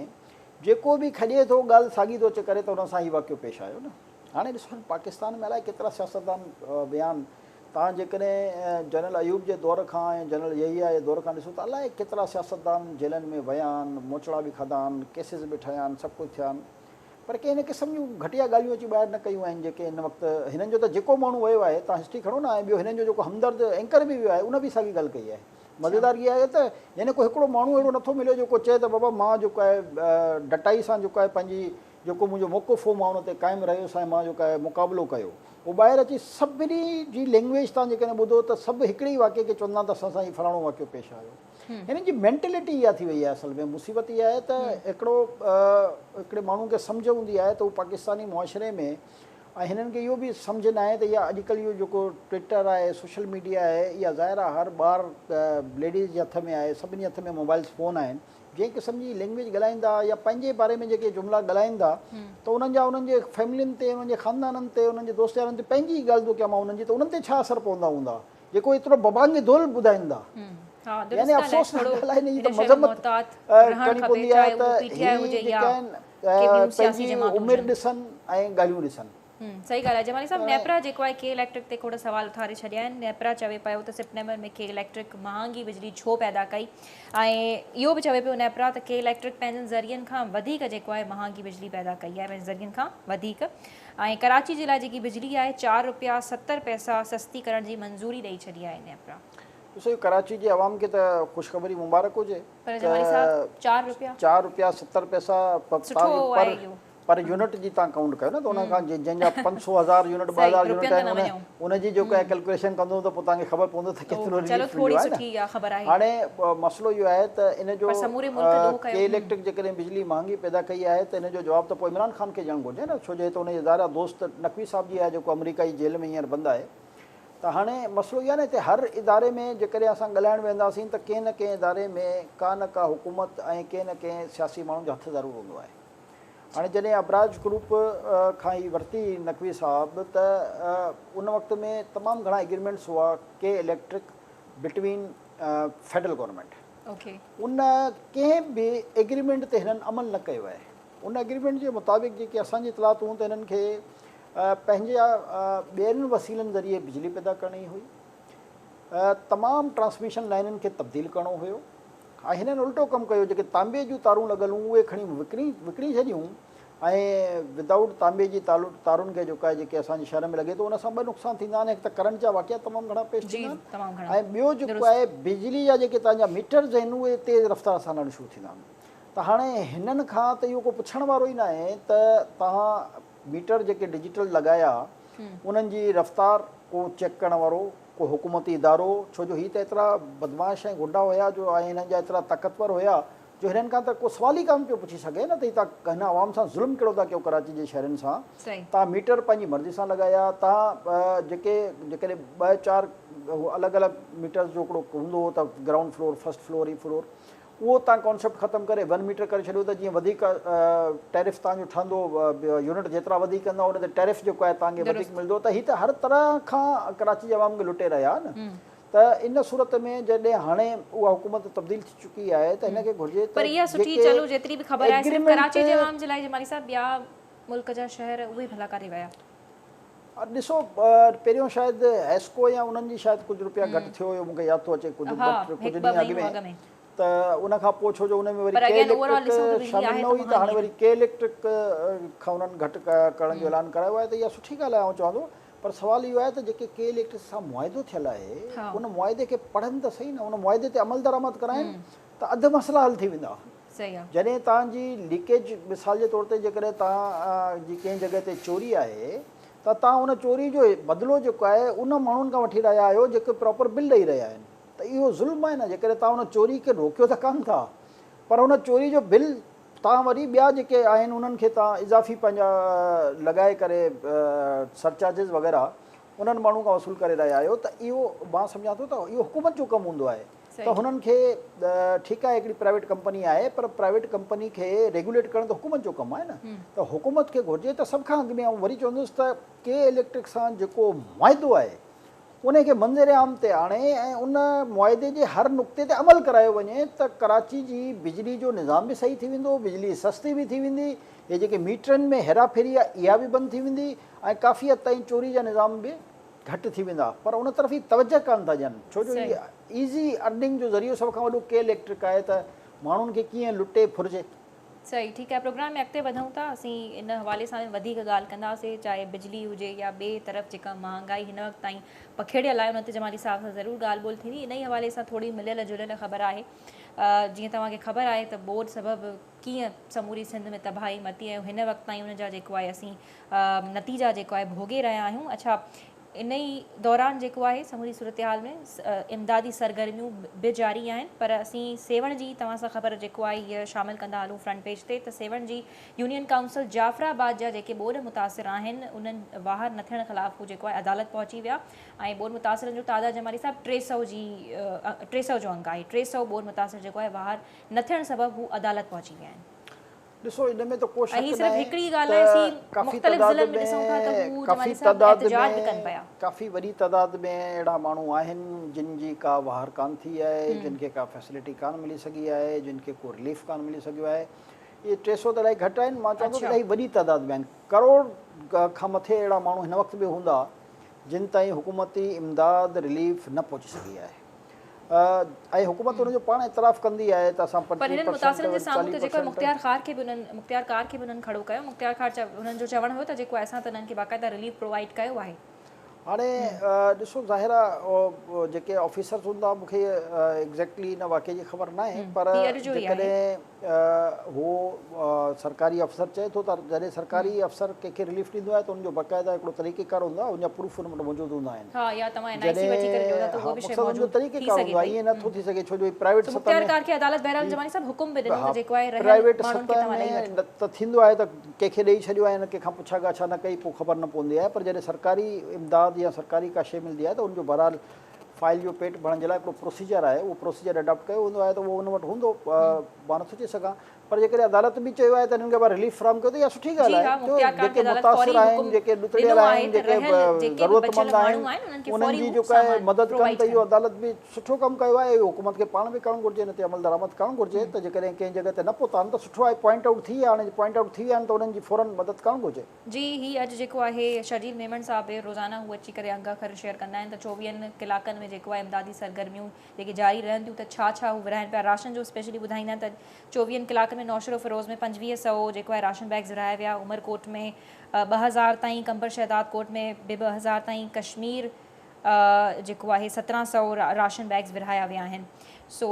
جيڪو به کڄي ٿو ڳالهه ساڳي ٿو اچي ڪري ته ان سان هي واقعو پيش آيو نه هاڻي ڏسو پاڪستان ۾ الائي ڪيترا سياستدان ويا آهن توهان جيڪڏهن جنرل ايوب جي دور کان ۽ جنرل يحيٰ جي دور کان ڏسو ته الائي ڪيترا سياستدان جيلن ۾ ويا آهن موچڙا به کاڌا آهن ڪيسز به ٺهيا آهن سڀ ڪجهه ٿيا آهن پر ڪنهن هن قسم جون گهٽيا ڳالهيون اچي ٻاهر نه ڪيون آهن جيڪي هن وقت هنن جو ته جيڪو ماڻهو ويو آهي توهان هسٽري کڻو نه ۽ ٻيو هنن جو جيڪو همدرد اينڪر به ويو آهي ان به ساڳي ڳالهه ڪئي آهي مزيدار اها آهي ته يعني ڪو هڪڙو ماڻهو اهڙو نٿو ملي جيڪو چئي ته بابا مان جيڪو آهي ڊٽائي سان جيڪو آهي پنهنجي جيڪو منهنجو موقف هو مان ان تي قائم رهيس ۽ مان جيڪو آهي مقابلو ڪيو هو ٻاهر اچي سڀني جي لينگويج تان جيڪڏهن ٻڌو ته سڀ هڪڙي ئي واقعي کي چوندا ته اسان سان هي فلاڻو واقعو پيش آيو. هنن جي مينٽلٽي اها ٿي وئي آهي اصل ۾ مصيبت اها آهي ته هڪڙو هڪڙي ماڻهو کي سمجهه هوندي آهي ته هو پاڪستاني معاشري ۾ ۽ هنن کي اهو به سمجهه ناهي ته اها اڄڪلهه اهو جيڪو ٽوئٽر آهي سوشل ميڊيا آهي اها ظاهر آهي هر ٻار ليڊيز جي هٿ ۾ آهي سڀني هٿ ۾ موبائلز فون آهن جنهن قسم جي لينگويج ڳالهائيندا يا پنهنجي باري ۾ جيڪي جملا ڳالهائيندا ته انهن جا انهن جي فيملين تي انهن جي خاندانن تي انهن جي دوست يارن تي پنهنجي ئي ڳالهه ٿو ڪيان مان انهن جي ته انهن تي ڇا اثر پوندا هوندا جيڪو ايترو ببانگ دول ٻڌائيندا يعني افسوسناڪ ڳالهه آهي ان جي ته مذمت ڪرڻي پوندي آهي ته هي جيڪي آهن پنهنجي عمر ڏسن ۽ ڳالهيون ڏسن. صحيح ڳالهه آهي جمالي صاحب نيپرا جيڪو آهي ڪي اليڪٽرڪ تي کوڙ سوال اٿاري ڇڏيا آهن نيپرا چوي پيو ته سيپٽمبر ۾ ڪي اليڪٽرڪ مهانگي بجلي ڇو پيدا ڪئي ۽ اهو به چوي پيو نيپرا ته ڪي اليڪٽرڪ پنهنجن ذريعن کان وڌيڪ جيڪو آهي مهانگي بجلي پيدا ڪئي آهي پنهنجن ذريعن کان وڌيڪ ۽ ڪراچي جي لاء جيڪي بجلي آهي 4 روپيا 70 پئسا سستي ڪرڻ جي منظوري ڏئي ڇڏي آهي نيپرا. ڏسو اهو ڪراچي جي عوام کي ته خوشخبري مبارڪ هجي پر جمالي صاحب 4 روپيا 4 روپيا 70 پئسا سٺو آهي اهو پر يونٽ جي تان ڪائونٽ ڪيو نه ته ان کان جنهن جا 500 هزار يونٽ 2000 يونٽ آهن ان جي جيڪو آهي ڪيلڪوليشن ڪندو ته پوء توهان کي خبر پوندو ته ڪيترو رليف مليو آهي نه هاڻي مسئلو اهو آهي ته ان جو ڪي اليڪٽرڪ جيڪڏهن بجلي مهانگي پيدا ڪئي آهي ته ان جو جواب ته پوء عمران خان کي ڏيڻ گهرجي نه ڇو جو هي ته ان جي ظاهر آهي دوست نقوي صاحب جي آهي جيڪو آمريڪا جي جيل ۾ هينئر بند آهي ته هاڻي مسئلو اهو آهي نه هتي هر اداري ۾ جيڪڏهن اسان ڳالهائڻ ويهنداسين ته ڪنهن نه ڪنهن اداري ۾ ڪا نه ڪا حڪومت ۽ ڪنهن نه ڪنهن سياسي ماڻهن جو هٿ ضرور هوندو آهي. هاڻي جڏهن ابراج گروپ کان هي ورتي نقوي صاحب ته ان وقت ۾ تمام گهڻا ايگريمينٽس هئا K electric between federal government ان ڪنهن به ايگريمينٽ تي هنن عمل نه ڪيو آهي ان ايگريمينٽ جي مطابق جيڪي اسان جي اطلاعات هون ته هنن کي پنهنجي ٻين وسيلن ذريعي بجلي پيدا ڪرڻي هئي تمام ٽرانسميشن لائنن کي تبديل ڪرڻو هيو ۽ هنن الٽو ڪم ڪيو جيڪي تانبي جون تارون لڳل هيون اهي کڻي وڪڻي وڪڻي ڇڏيون ۽ ودائوٽ تانبي جي تارن کي جيڪو آهي جيڪي اسان جي شهر ۾ لڳي ٿو ان سان ٻه نقصان ٿيندا آهن هڪ ته ڪرنٽ جا واقعا تمام گهڻا پيش ٿيندا آهن ۽ ٻيو جيڪو آهي بجلي جا جيڪي تان جا ميٽرز آهن اهي تيز رفتار سان هلڻ شروع ٿيندا آهن ته هاڻي هنن کان ته اهو ڪو پڇڻ وارو ئي ناهي ته توهان ميٽر جيڪي ڊجيٽل لڳايا انهن جي رفتار ڪو چيڪ ڪرڻ وارو ڪو حڪومتي ادارو، ڇو جو هي ته ايترا بدمعاش ۽ غنڊا هيا جو ۽ هنن جا ايترا طاقتور هيا جو هنن کان ته ڪو سوال ئي ڪانه پيو پڇي سگهي نه ته هي تان هن عوام سان ظلم ڪهڙو ٿا ڪيو ڪراچي جي شهرين سان تان ميٽر پنهنجي مرضي سان لڳايا تان جيڪي جيڪڏهن ٻه چار الڳ الڳ ميٽرز جو هڪڙو هوندو هو ته گرائونڊ فلور فرسٽ فلور هي فلور اهو تان ڪانسيپٽ ختم ڪري ون ميٽر ڪري ڇڏيو ته جيئن وڌيڪ ٽيرف تان جو ٺهندو يونٽ جيترا وڌيڪ ڪندا ان تي ٽيرف جيڪو آهي تان کي وڌيڪ ملندو ته هي ته هر طرح کان ڪراچي جي عوام کي لٽي رهيا نه ته ان صورت ۾ جڏهن هاڻي اها حڪومت تبديل ٿي چڪي آهي ته هن کي گهرجي ته پر اها سٺي چلو جيتري به خبر آهي صرف ڪراچي جي عوام جي لاء جمالي صاحب ٻيا ملڪ جا شهر اهي ڀلا ڪاڏي ويا. ڏسو پهريون شايد حيسڪو يا انهن جي شايد ڪجهه روپيا گهٽ ٿيو هيو مونکي ياد ٿو اچي ڪجهه ڪجهه ڏينهن اڳ ۾ ته ان کان پوء ڇو جو ان ۾ وري ڪي اليڪٽرڪ شامل نه هئي ته هاڻي وري ڪي اليڪٽرڪ کان انهن گهٽ ڪرڻ جو اعلان ڪرايو آهي ته اها سٺي ڳالهه آهي آئون چوان ٿو پر سوال اهو آهي ته جيڪي ڪي اليڪٽرڪ سان معاهدو ٿيل آهي ان معاهدي کي پڙهن ته سهي نه ان معاهدي تي عمل درآمد ڪرائن ته اڌ مسئلا حل ٿي ويندا. جڏهن توهان جي ليڪيج مثال جي طور تي جيڪڏهن توهان جي ڪنهن جڳهه تي چوري آهي ته توهان ان چوري جو بدلو جيڪو آهي ان ماڻهن کان وٺي رهيا آهيو جيڪي پراپر بل ڏئي رهيا آهن ته اهو ظلم آهي نه جيڪڏهن توهان ان چوري کي روڪيو ته ڪانه ٿا پر ان چوري جو بل توهان وري ٻيا جيڪي آهن انهن کي توهان اضافي پنهنجا لڳائي ڪري سرچارجز وغيره انهن ماڻهن کان وصول ڪري رهيا آهيو ته اهو مان سمجهان ٿو ته اهو حڪومت جو ڪم هوندو آهي ته هنن کي ٺيڪ آهي هڪڙي پرائيويٽ ڪمپني آهي پر پرائيويٽ ڪمپني کي ريگيوليٽ ڪرڻ ته حڪومت جو ڪم آهي نه ته حڪومت کي گهرجي ته سڀ کان اڳ ۾ آئون وري چوندس ته ڪي اليڪٽرڪ سان جيڪو معاهدو آهي ان کي منظر عام تي آڻي ۽ ان معاهدي جي هر نقطي تي عمل ڪرايو وڃي ته ڪراچي جي بجلي جو نظام به صحيح ٿي ويندو، بجلي سستي به ٿي ويندي، هي جيڪي ميٽرن ۾ هيرا ڦيري آهي اها به بند ٿي ويندي ۽ ڪافي حد تائين چوري جا نظام به گهٽ ٿي ويندا پر ان طرف هي توجه ڪانه ٿا ڏين ڇو جو هي ايزي ارننگ جو ذريعو سڀ کان وڏو ڪي اليڪٽرڪ آهي ته ماڻهن کي ڪيئن لٽي ڦرجي. صحيح ٺيڪ آهي پروگرام ۾ اڳتي وڌون ٿا اسين ان حوالي سان به وڌيڪ ڳالهه ڪنداسين چاهي بجلي هجي يا ٻئي طرف جيڪا مهانگائي هن وقت تائين پکيڙيل آهي ان تي جمالي صاحب سان ضرور ڳالهه ٻولهه ٿيندي انهي حوالي سان ٿوري مليل جليل خبر آهي جيئن توهان کي خبر آهي ته ٻوڏ سبب ڪيئن سموري سنڌ ۾ تباهي متي ۽ هن وقت تائين ان جا جيڪو آهي اسين نتيجا جيڪو آهي ڀوڳي رهيا آهيون اڇا انهي دوران جيڪو آهي سموري صورتحال ۾ امدادي سرگرميون به جاري آهن پر اسين سيوهڻ جي توهان سان خبر جيڪو آهي هيء شامل ڪندا هلون فرنٽ پيج تي ته سيوهڻ جي يونين ڪائونسل جعفر آباد جا جيڪي ٻوڏ متاثر آهن انهن واهر نه ٿيڻ خلاف هو جيڪو آهي عدالت پهچي ويا ۽ ٻوڏ متاثرن جو تعداد جمالي صاحب 300 جي 300 جو انگ آهي 300 ٻوڏ متاثر جيڪو آهي واهر نه ٿيڻ سبب هو عدالت پهچي ويا آهن. ڏسو ان ۾ ته ڪو شڪ ناهي ته ڪافي تعداد ۾ ڪافي تعداد ۾ ڪافي وڏي تعداد ۾ اهڙا ماڻهو آهن جن جي ڪا واهر ڪانه ٿي آهي جن کي ڪا فيسلٽي ڪانه ملي سگهي آهي جن کي ڪو رليف ڪانه ملي سگهيو آهي اهي 300 ته الاهي گهٽ آهن مان چوان ٿو ته الاهي وڏي تعداد ۾ آهن ڪروڙ کان مٿي اهڙا ماڻهو هن وقت به هوندا جن تائين حڪومتي امداد رليف نه پهچي سگهي آهي. ۽ حڪومت ان جو پاڻ اعتراف ڪندي آهي ته اسان پر 25 هنن متاثرن پرسنٽ جي سامهون 40 ته جيڪو پرسنٽ. مختيار خار کي به انهن مختيار ڪار کي به انهن کڙو ڪيو مختيار خار انهن جو چوڻ هيو ته جيڪو آهي اسان ته انهن کي باقاعده رليف پرووائيڊ ڪيو آهي. هاڻي ڏسو ظاهر آهي جيڪي آفيسرز هوندا مون کي ايگزيڪٽلي ان واقعي جي خبر ناهي پر هي اڄ جو ئي آهي. جيڪڏهن هو سرڪاري افسر چئي ٿو ته جڏهن سرڪاري افسر ڪنهن کي رليف ڏيندو آهي ته ان جو باقاعده هڪڙو طريقيڪار هوندو آهي ان جا پروف ان وٽ موجود هوندا آهن. ها يا توهان اين آء سي وٺي ڪري ڏيو ٿا ته اهو به شيء مقصد ان جو موجود ٿي طريقيڪار سگهي هوندو آهي پئي. ائين نه ٿو ٿي سگهي ڇو جو هي پرائيويٽ سو سطح مختيار ۾ ڪار کي عدالت بهرحال جمالي صاحب حڪم به ڏنو ها ته جيڪو آهي رهيل پرائيويٽ ماڻهن کي سطح توهان ۾ ڏئي وٺو. ته ٿيندو آهي ته ڪنهن کي ڏئي ڇڏيو آهي ۽ ڪنهن کان پڇا ڳاڇا نه ڪئي پوء خبر نه پوندي آهي پر جڏهن سرڪاري امداد يا سرڪاري ڪا شيء ملندي آهي ته ان جو بهرحال فائل جو پيٽ ڀرڻ جي لاء هڪڙو پروسيجر آهي اهو پروسيجر اڊاپٽ ڪيو ويندو آهي ته اهو ان وٽ هوندو مان نٿو چئي سگهان پر جيڪڏهن عدالت به چيو آهي ته هنن کي بار رليف فراهم ڪيو ته اها سٺي جي ڳالهه ها آهي جو مختيار ڪار کي جيڪي عدالت متاثر فوري آهن حڪم جيڪي ڏتڙيل ڏنو آهن آهي ته جيڪي رهيل جيڪي به ضرورت بچيل مند آهن ماڻهو آهن انهن کي انهن فوري جي هو جيڪا آهي سامان مدد ڪن پرووائيڊ ته اهو ڪن. عدالت به سٺو ڪم ڪيو آهي اهو حڪومت کي پاڻ به ڪرڻ گهرجي ان تي عمل درآمد ڪرڻ گهرجي ته جيڪڏهن ڪنهن جڳهه تي نه پهتا آهن ته سٺو آهي پوائنٽ آئوٽ ٿي ويا هاڻي پوائنٽ آئوٽ ٿي ويا آهن ته انهن جي فورن مدد ڪرڻ گهرجي. جي هي اڄ جيڪو آهي شرجيل ميمڻ صاحب به روزانه هو اچي ڪري انگ اکر شيئر ڪندا آهن ته چوويهن ڪلاڪن ۾ جيڪو آهي امدادي سرگرميون جيڪي جاري رهن ٿيون ته ڇا ڇا هو ورهائن پيا راشن جو اسپيشلي ٻڌائيندا آهن ته چوويهن ڪلاڪن ۾ نوشهروفيروز ۾ 25 سئو جيڪو آهي راشن بيگز ورهايا ويا عمرڪوٽ ۾ 2000 تائين قمبر شهداد ڪوٽ ۾ به 2000 تائين ڪشمير جيڪو آهي 17 سئو راشن بيگز ورهايا ويا آهن سو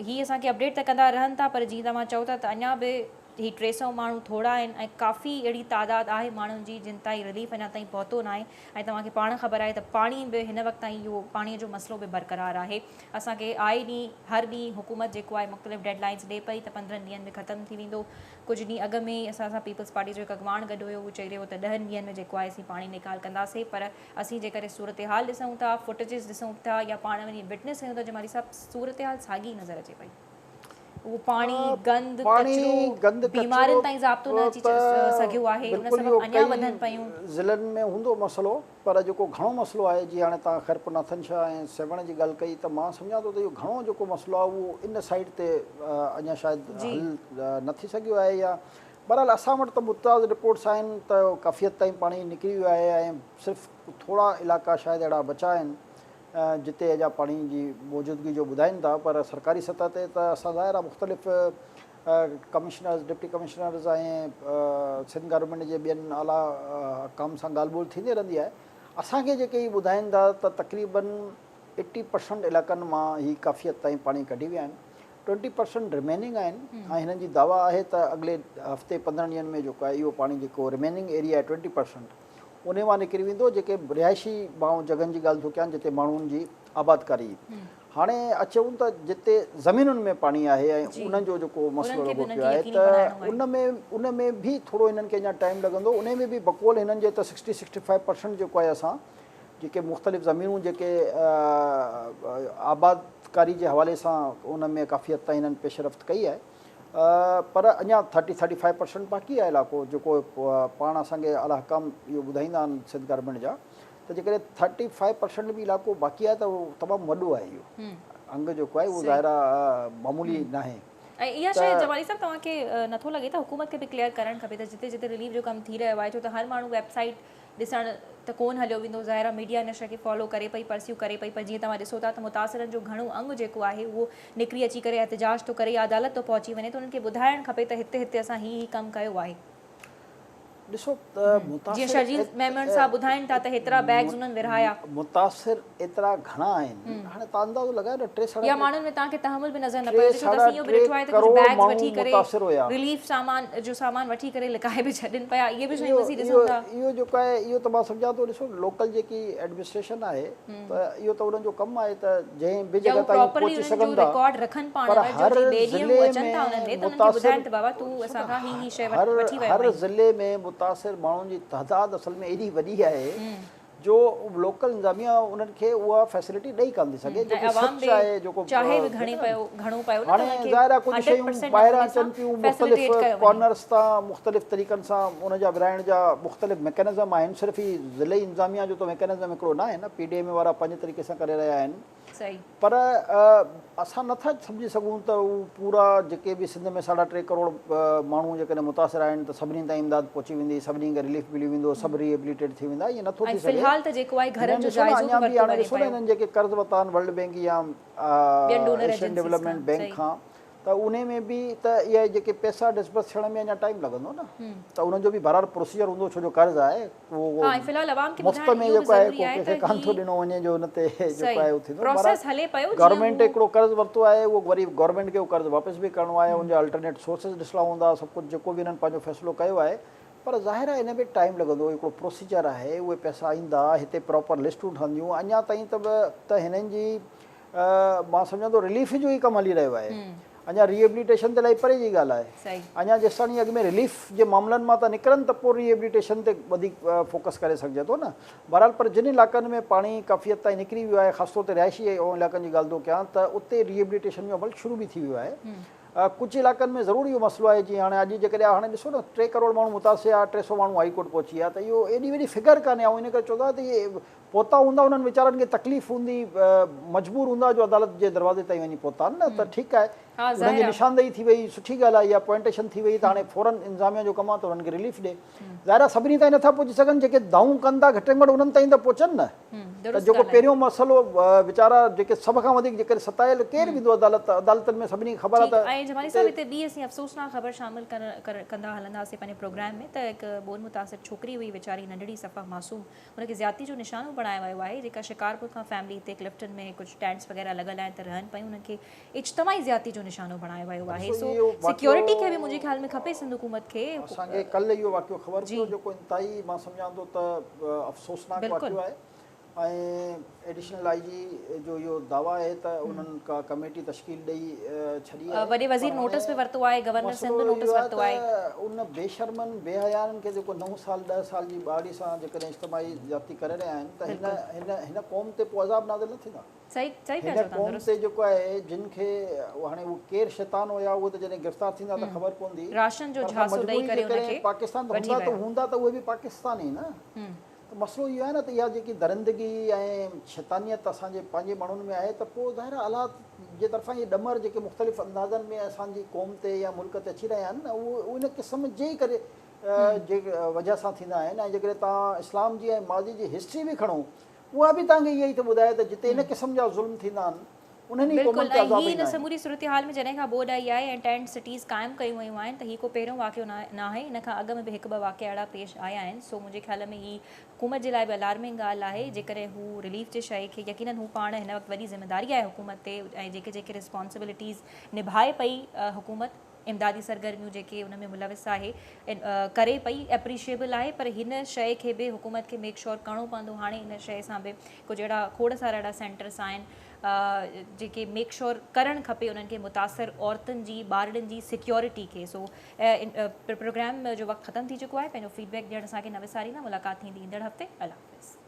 هي اسان کي اپڊيٽ ته ڪندا رهن ٿا پر جيئن توهان چئو ٿا ته اڃا به هي 300 ماڻهو ٿورا آهن ۽ ڪافي اهڙي تعداد آهي ماڻهن جي جن تائين رليف اڃا تائين پهتو ناهي ۽ توهان کي پاڻ خبر آهي ته پاڻي به هن وقت تائين اهو پاڻي جو مسئلو به برقرار آهي اسان کي آئي ڏينهن هر ڏينهن حڪومت جيڪو آهي مختلف ڊيڊ لائنز ڏي پئي ته 15 ڏينهن ۾ ختم ٿي ويندو ڪجهه ڏينهن اڳ ۾ ئي اسان سان پيپلز پارٽي جو هڪ اڳواڻ گڏ هيو هو چئي رهيو هو ته ڏهن ڏينهن ۾ جيڪو آهي اسين پاڻي نيڪال ڪنداسين پر اسين جيڪڏهن صورتحال ڏسون ٿا فوٽيجز ڏسون ٿا يا پاڻ وڃي وٽنس ڪيون ٿا جمالي صاحب صورتحال ساڳي نظر اچي پئي. اهو پاڻي، گند، پاڻي، ڪچرو، گند، بيمارين ڪچرو تائين ضابطو نه اچي ته سگهيو آهي، ان بلڪل سبب اهو اڃا ڪئي وڌن پيون. ضلعن ۾ هوندو مسئلو پر جيڪو گهڻو مسئلو آهي جيئن هاڻي توهان خيرپور ناٿن شاهه ۽ سيوهڻ جي ڳالهه ڪئي ته مان سمجهان ٿو ته اهو گهڻو جيڪو مسئلو آهي اهو ان سائيڊ تي اڃا شايد جي. حل نه ٿي سگهيو آهي يا بهرحال اسان وٽ ته ممتاز رپورٽس آهن ته ڪافي حد تائين پاڻي نڪري ويو آهي ۽ صرف ٿورا علائقا شايد اهڙا بچا آهن جتي اڃا پاڻي جي موجودگي جو ٻڌائين ٿا پر سرڪاري سطح تي ته اسان ظاهر آهي مختلف commissioners, deputy commissioners ۽ Sindh government جي ٻين اعليٰ حڪام سان ڳالهه ٻولهه ٿيندي رهندي آهي اسان کي جيڪي هي ٻڌائين ٿا ته تقريبن ايٽي پرسنٽ علائقن مان هي ڪافي حد تائين پاڻي ڪڍي ويا آهن ٽوئنٽي پرسنٽ رميننگ آهن ۽ هنن جي دعويٰ آهي ته اڳلي هفتي 15 ڏينهن ۾ جيڪو آهي اهو پاڻي جيڪو رميننگ ايريا آهي ٽوئنٽي پرسنٽ انهي مان نڪري ويندو جيڪي رهائشي مان جڳهن جي ڳالهه ٿو ڪيان جتي ماڻهن جي آبادڪاري هاڻي اچون ته جتي زمينن ۾ پاڻي آهي ۽ انهن جو جيڪو مسئلو لڳو پيو آهي ته ان ۾ ان ۾ به ٿورو هنن کي اڃا ٽائيم لڳندو انهي ۾ به بقول هنن جي ته سڪسٽي 65 پرسنٽ جيڪو آهي اسان جيڪي مختلف زمينون جيڪي آبادڪاري جي حوالي سان ان ۾ ڪافي حد تائين هنن پيش رفت ڪئي آهي پر اڃا ٿرٽي ٿرٽي فائيو پرسنٽ باقي آهي علائقو جيڪو پاڻ اسان کي اعليٰ حڪام اهو ٻڌائيندا آهن سنڌ گورنمينٽ جا ته جيڪڏهن ٿرٽي فائيو پرسنٽ به علائقو باقي آهي ته اهو تمام وڏو آهي اهو انگ جيڪو آهي اهو ظاهر آهي معمولي ناهي. ۽ اها شيء جمالي صاحب توهان کي نٿو لڳي ته حڪومت کي به ڪليئر ڪرڻ کپي ته جتي جتي رليف جو ڪم ٿي رهيو آهي ڇو ته هر ماڻهو ويب سائيٽ ڏسڻ ته ڪونه هليو ويندو ظاهر آهي ميڊيا ان شيء کي فالو ڪري پئي پرسيو ڪري پئي پر جيئن توهان ڏسو ٿا ته متاثرن جو گهڻو انگ جيڪو آهي اهو نڪري اچي ڪري احتجاج ٿو ڪري يا عدالت ٿو پهچي وڃي ته انهن کي ٻڌائڻ کپي ته هتي هتي اسان هي هي ڪم ڪيو آهي. ڏسو ته متاثر جيئن شرجيل ميمڻ صاحب ٻڌائين ٿا ته هيترا بيگز انهن ورهايا. متاثر ايترا گهڻا آهن هاڻي توهان اندازو لڳايو نه ٽي ساڍا يا ماڻهن ۾ توهان کي تحمل به نظر نه پيو اچي ڇو ته اسين اهو به ڏٺو آهي ته ڪجهه بيگز وٺي ڪري رليف سامان جو سامان وٺي ڪري لڪائي به ڇڏين پيا اهي به شيون اسين ڏسون ٿا. اهو جيڪو آهي اهو ته مان سمجهان ٿو ڏسو لوڪل جيڪي ايڊمنسٽريشن آهي ته اهو ته انهن جو ڪم آهي ته جنهن به جڳهه تائين پهچي سگهن ٿا پر هر ضلعي ۾ متاثر هر ضلعي ۾ متاثر ماڻهن جي تعداد اصل ۾ ايڏي وڏي آهي جو لوڪل انتظاميا انهن کي اها فيسلٽي ڏئي ڪانه ٿي سگهي جيڪو سچ آهي جيڪو هاڻي ظاهر آهي ڪجهه شيون ٻاهران اچن پيون مختلف ڪارنرس تان مختلف طريقن سان ان جا ورهائڻ جا مختلف ميڪنزم آهن صرف هي ضلعي انتظاميا جو ته ميڪنزم هڪڙو نه آهي نه پي ڊي ايم اي وارا پنهنجي طريقي سان ڪري رهيا آهن پر اسان نه ٿا سمجهي سگهون ته هو پورا جيڪي به سنڌ ۾ ساڍا ٽي ڪروڙ ماڻهو جيڪڏهن متاثر آهن ته سڀني تائين امداد پهچي ويندي، سڀني کي رليف ملي ويندو، سڀ ري ايبليٽيڊ ٿي ويندا، ائين نه ٿو ٿي سگهي. هنن ڏسو نه اڃا به هاڻي ڏسو نه هنن جيڪي قرض ورتا آهن ورلڊ بينڪ يا ايشين ڊولپمينٽ بينڪ کان ته انهي ۾ به ته اهي جيڪي پئسا ڊسبرس ٿيڻ ۾ اڃا ٽائيم لڳندو نه ته انهن جو به بهرحال پروسيجر هوندو ڇو جو قرض آهي اهو مفت ۾ جيڪو آهي ڪو ڪنهن کي ڪانه ٿو ڏنو وڃي جو ان تي جيڪو آهي اهو ٿيندو بهرحال گورنمينٽ هڪڙو قرض ورتو آهي اهو وري گورنمينٽ کي اهو قرض واپس به ڪرڻو آهي ان جا الٽرنيٽ سورسز ڏسڻا هوندا سڀ ڪجهه جيڪو به انهن پنهنجو فيصلو ڪيو آهي پر ظاهر آهي ان ۾ ٽائيم لڳندو هڪڙو پروسيجر آهي اهي پئسا ايندا هتي پراپر لسٽون ٺهنديون اڃا تائين ته هنن جي مان سمجهان ٿو رليف جو ئي ڪم هلي رهيو آهي اڃا ريهيبليٽيشن ته الائي پري جي ڳالهه آهي اڃا جيستاڻي اڳ ۾ رليف جي معاملن مان ته نڪرن ته پوء ريهيبليٽيشن تي وڌيڪ فوڪس ڪري سگهجي ٿو نه بهرحال پر جن علائقن ۾ پاڻي ڪافي حد تائين نڪري ويو آهي خاص طور تي رهائشي علائقن جي ڳالهه ٿو ڪيان ته اتي ريهيبليٽيشن جو عمل شروع به ٿي ويو آهي ڪجهه علائقن ۾ ضرور اهو مسئلو آهي جيئن هاڻي اڄ جيڪڏهن هاڻي ڏسو نه 3 ڪروڙ ماڻهو متاثر آهي 300 ماڻهو هائي ڪورٽ پهچي ويا ته اهو ايڏي وڏي فگر ڪانهي آئون ان ڪري چوندو آهيان ته اهي پهتا هوندا انهن ويچارن کي تڪليف هوندي مجبور هوندا جو عدالت جي دروازي تائين وڃي پهتا آهن نه ته ٺيڪ آهي انهن جي نشاندهي ٿي وئي سٺي ڳالهه آهي يا پوائنٽيشن ٿي وئي ته هاڻي فورن انتظاميا جو ڪم آهي ته انهن کي رليف ڏي ظاهر آهي سڀني تائين نٿا پهچي سگهن جيڪي دانهون ڪن ٿا گهٽ ۾ گهٽ انهن تائين ته پهچن نه ته جيڪو پهريون مسئلو ويچارا جيڪي سڀ کان وڌيڪ جيڪڏهن ستايل ڪير ويندو عدالت عدالتن ۾ سڀني کي خبر آهي ته ۽ جمالي صاحب هتي ٻي اسين افسوسناڪ خبر شامل ڪندا هلنداسين پنهنجي پروگرام ۾ ته هڪ ٻوڏ متاثر ڇوڪري هئي ويچاري ننڍڙي صفا معصوم ان کي زيادتي جو نشانو بڻايو ويو آهي جيڪا شڪارپور کان فيملي هتي ڪلفٽن ۾ ڪجهه ٽينٽس وغيره لڳل آهن ته رهن پيون انهن کي اجتماعي زيادتي جو نشانو بڻايو ويو آهي سو سيڪيورٽي کي به منهنجي خيال ۾ کپي سنڌ حڪومت کي. اسان کي ڪلهه اهو واقعو خبر پيو جيڪو انتهائي مان سمجهان ٿو ته افسوسناڪ واقعو آهي ۽ ايڊيشنل I جي جو اهو دعويٰ آهي ته انهن ڪا ڪميٽي تشڪيل ڏئي ڇڏي آهي. وڏي وزير نوٽس به ورتو آهي، گورنر سنڌ به نوٽس ورتو آهي. مسئلو اهو آهي ته ان بي شرمن بي حيائن کي جيڪو 9 سال 10 سال جي ٻارڙي سان جيڪڏهن اجتماعي زيادتي ڪري رهيا آهن ته هن هن هن قوم تي پوء عذاب نازل نه ٿيندا. هن قوم تي جيڪو آهي جن کي هاڻي اهو ڪير شيطان هيا اهو ته جڏهن گرفتار ٿيندا ته خبر پوندي راشن جو پر جهاسو ڏئي مجبوري ڪري جي ان ڪري کي پاڪستان ته وٺي هوندا ته ويا. هوندا ته اهي به پاڪستاني نه. ته مسئلو اهو آهي نه ته اها جيڪي درندگي ۽ شيطانيت اسان جي پنهنجي ماڻهن ۾ آهي ته پوء ظاهر آهي الله جي طرفان اهي ڏمر جيڪي مختلف اندازن ۾ اسان جي قوم تي يا ملڪ تي اچي رهيا آهن نه اهي ان قسم جي ئي ڪري جي وجهه سان ٿيندا آهن ۽ جيڪڏهن توهان اسلام جي ۽ ماضي جي هسٽري به کڻو اها به توهان کي اها ئي ٿو ٻڌائي ته جتي ان قسم جا ظلم ٿيندا آهن انهن ئي بلڪل قومن تي ۽ عذاب هي ان ايندا آهن. سموري صورتحال ۾ جڏهن کان ٻوڏ آئي آهي ۽ ٽينٽ سٽيز قائم ڪيون ويون آهن ته هي ڪو پهريون واقعو ناهي ان کان اڳ ۾ به هڪ ٻه واقعا اهڙا پيش آيا آهن سو منهنجي خيال ۾ هي حڪومت جي لاء به الارمنگ ڳالهه آهي جيڪڏهن هو رليف جي شيء کي يقينن هو پاڻ هن وقت وڏي ذميداري آهي حڪومت تي ۽ جيڪي جيڪي ريسپانسبلٽيز نڀائي پئي حڪومت امدادي سرگرميون جيڪي ان ۾ ملوث آهي ڪري پئي اپريشيبل آهي پر هن شيء کي به حڪومت کي ميڪ شور ڪرڻو پوندو هاڻي ان شيء سان به ڪجهه اهڙا کوڙ سارا اهڙا سينٽرس آهن جيڪي ميڪ شور ڪرڻ کپي انهن کي متاثر عورتن جي ٻارڙن جي سيڪيورٽي کي سو پروگرام جو وقت ختم ٿي چڪو آهي پنهنجو فيڊ بيڪ ڏيڻ اسان کي نه وساريندا ملاقات ٿيندي ايندڙ هفتي الله حافظ.